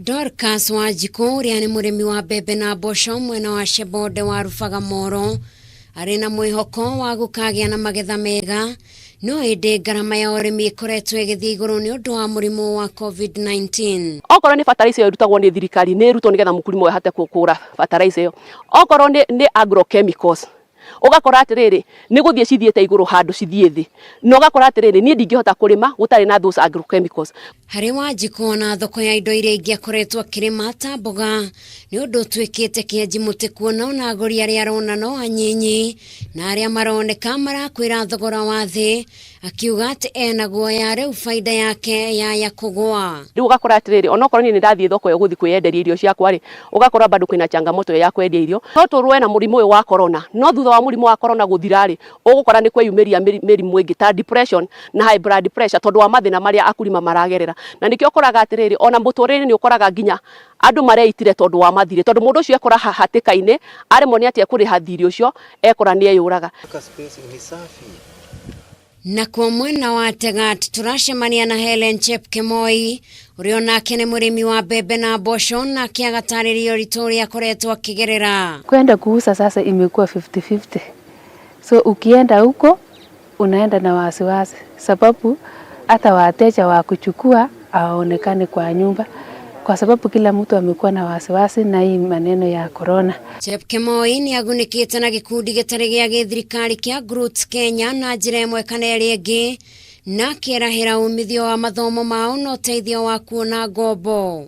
Dorcas Wanjikũ ũrĩa nĩ mũrĩmi wa mbembe na mboco mwena wa Shebonde wa Rubaghamoro arĩ na mwĩhoko wa gũkagĩa na magetha mega no ĩndĩ ngarama ya ũrĩmi ĩkoretwo ĩgĩthiĩ igũrũ nĩ ũndũ wa mũrimũ wa COVID-19. Okorwo nĩ fertilizer ĩyo ĩrutagwo nĩ thirikari nĩ ĩrutwo nĩgetha mũkulima ũyũ ahote kũgũra fertilizer ĩyo. Okorwo nĩ agrochemicals ũgakora atĩrĩrĩ nĩ gũthiĩ cithiĩte igũrũ handũ cithiĩ thĩ, na ũgakora atĩrĩrĩ niĩ ndingĩhota kũrĩma gũtarĩ na those agrochemicals. Harĩ Wanjikũ ona thoko ya indo iria ingĩ akoretwo akĩrĩma ta mboga nĩ ũndũ ũtuĩkĩte kĩanji mũtĩ kuona ona agũri arĩa arona no anyinyi na arĩa maroneka marakwĩra thogora wa thĩ akiuga atĩ ena guoya rĩu baida yake yaya kũgwa. Rĩu ũgakora atĩrĩrĩ onokorwo niĩ nĩ ndathiĩ thoko ĩyo gũthiĩ kwĩyenderia irio ciakwa rĩ, ũgakora bado kwĩna changamoto ĩyo ya kwendia irio. No tũrũe na mũrimũ ũyũ wa corona, no thutha wa mũrimũ wa corona gũthira rĩ, ũgũkora nĩ kweyumĩria mĩrimũ ĩngĩ ta depression na high blood pressure tondũ wa mathĩna marĩa akulima maragerera. Na nĩkĩo ũkoraga atĩrĩrĩ ona mũtũrĩre nĩ ũkoraga nginya andũ mareitire tondũ wa mathirĩ, tondũ mũndũ ũcio ekora hatĩka-inĩ aremwo nĩ atĩ ekũrĩha thirĩ ũcio ekora nĩ eyũraga. Nakuo mwena wa Tegat tũracemania na Helen Chepkemoi ũrĩa onake nĩ mũrĩmi wa mbembe na mboco nake agatarĩria ũritũ ũrĩa akoretwo akĩgerera. Kwenda kuuza sasa imekuwa 50-50. So ukienda huko unaenda na wasiwasi, sababu hata wateja wa kuchukua hawaonekani kwa nyumba, kwa sababu kila mtu amekuwa na wasiwasi na hii maneno ya corona. Chepkemoi nĩ agunĩkĩte na gĩkundi gĩtarĩ gĩa gĩthirikari kĩa Groots Kenya na njĩra ĩmwe kana ĩrĩa ĩngĩ na akĩerahĩra umithio wa mathomo mao na ũteithio wa kuona ngombo.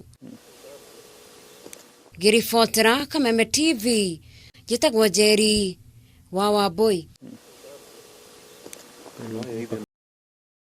Ngĩribotera Kameme TV njĩtagwo Njeri wa Wambui.